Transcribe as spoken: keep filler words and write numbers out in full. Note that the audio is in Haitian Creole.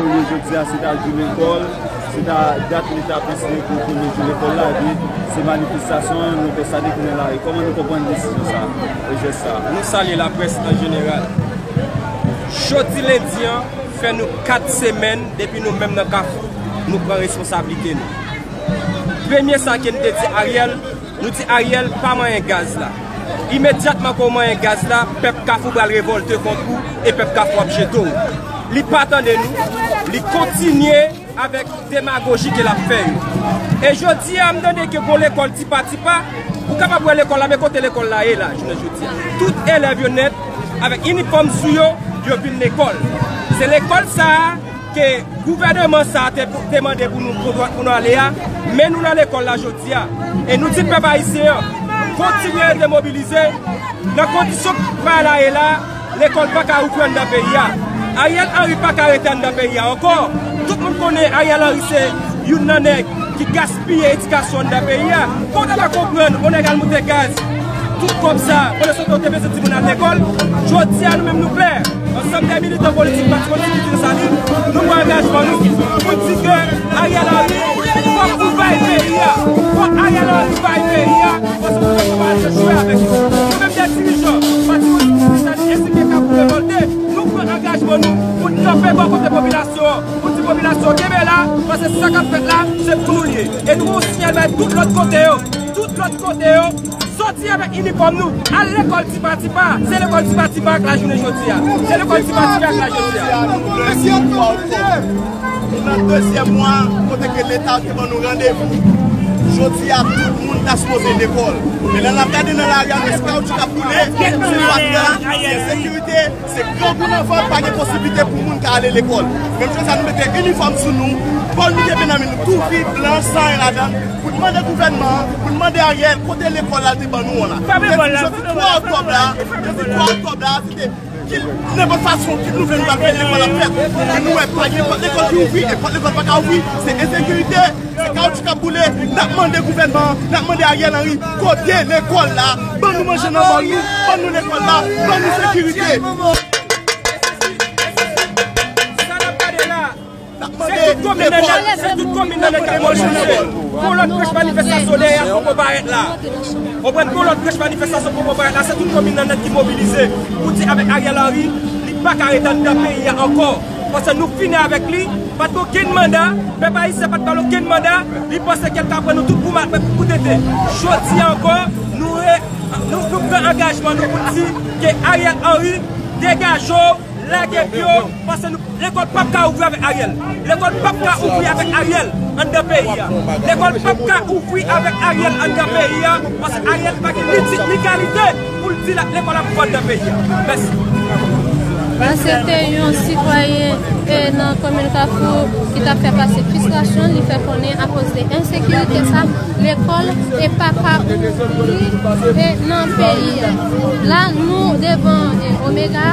Premye jodi a, se ta jou lekòl, se ta dat li ta konsidere pou premye jou lekòl la, epi se manifestasyon an, nou konstate ki nan lari. Kòman nou konprann desizyon sa a, e jès sa a? Nou salye laprès an jeneral. Jodi lendi an, fè nou kat semèn depi nou menm nan Kafou, nou pran responsablite nou. Premye sa ke n te di Ariel, nou di Ariel pa manyen gaz la. Imedyatman ke w manyen gaz la, pèp Kafou pral revòlte kont ou e pèp Kafou ap jete w. Li pa tande nou, li kontinye avèk demagoji ke l ap fè yo. E jodi a, m tande ke gon lekòl tipa tipa, ou kapab wè lekòl la, men kote lekòl la ye la, jounen jodi a? Tout elèv yo nèt, avèk inifòm sou yo, yo vin lekòl. Se lekòl sa a ke gouvèneman sa a te, te mande pou nou, pou, pou nou ale a, men nou nan lekòl la jodi a. E nou di pèp ayisyen an, kontinye rete mobilize. Nan kondisyon k pa la ye la, lekòl pa ka ouvri anndan peyi a. Ariel Henry pa ka rete anndan peyi a ankò. Tout moun konnen Ariel Henry se youn nan nèg ki gaspiye edikasyon anndan peyi a. Kòman w ta ka konprann yon nèg al moute gaz, tout kòb sa, pandan se tan w te bezwen timoun al lekòl? Jodi a, nou menm nou klè. Ansanm de militan politik Pati Politik Kilti Desalin, nou pran angajman nou pou n di ke Ariel Henry, fòk ou bay peyi a. Fòk Ariel Henry bay peyi a. Paske popilasyon pa ap jwe avèk yo. Nou menm de dirijan Pati Politik Kilti Desalin ensi ke Kafou Revòlte, nou pran angajman nou pou n kanpe bò kote popilasyon an, pou n di popilasyon kenbe la, paske sa k ap fèt la, se pou nou l ye. E nou voye yon siyal bay tout lòt kote yo, tout lòt kote yo, soti avèk inifòm nou, al lekòl tipa tipa. Se lekòl tipa tipa ak lajounen jodi a. Se lekòl tipa tipa ak lajounen jodi a. Nou nan dezyèm mwa kote ke Leta te ban nou randevou. Jodi a, tout moun ta sipoze lekòl. Men lè n ap gade nan lari a, nou wè se kawoutchou k ap boule, se fatra, se ensekirite, se grangou nan vant, pa gen posiblite pou moun ka ale lekòl. Menm jan sa, nou mete inifòm sou nou, pòl nou kenbe nan men nou, toufi blan, san anyen ladan l, pou n mande gouvènman an, pou n mande Ariel, kote lekòl la te ban nou an la? Jodi twa oktòb la, jodi twa oktòb la, se te ki, nenpòt fason, ki nouvèl nou pral fè, lekòl ap fèt. Men nou wè, pa gen nenpòt lekòl ki ouvri, e nenpòt lekòl pa ka ouvri, se ensekirite, se kawoutchou k ap boule. N ap mande gouvènman an, n ap mande Ariel Henry, kote lekòl la? Ban nou manje nan bòl nou, ban nou lekòl la, ban nou sekirite. Sa n ap gade la, se tout komin nan nèt, se tout komin nan nèt k ap mobilize. Gon lòt branch manifestasyon dèyè a poko parèt la. Konprann, gon lòt branch manifestasyon poko parèt la, se tout komin nan nèt ki mobilize pou di avèk Ariel Henry, li pa ka rete anndan peyi a ankò. Paske nou fini avèk li, pa t gen okenn manda, pèp ayisyen pa t ba l okenn manda, li panse ke l ka pran nou tout pou ma-, pou tete. Jodi a ankò, nou re-, nou, nou pran angajman nou pou n di ke Ariel Henry, degaje w, lage pye w, paske nou, lekòl p ap ka ouvri avèk Ariel. Lekòl p ap ka ouvri avèk Ariel anndan peyi a. Lekòl p ap ka ouvri avèk Ariel anndan peyi a, paske Ariel pa gen ni tit ni kalite pou l di la, lekòl ap ouvri anndan peyi a. Mèsi. Sa se te yon sitwayen, eh, nan komin Kafou ki t ap fè pase fristrasyon, li fè konnen akoz de ensekirite sa, lekòl e pa ka ouvri, eh, nan peyi a. La, nou devan, eh, Omega.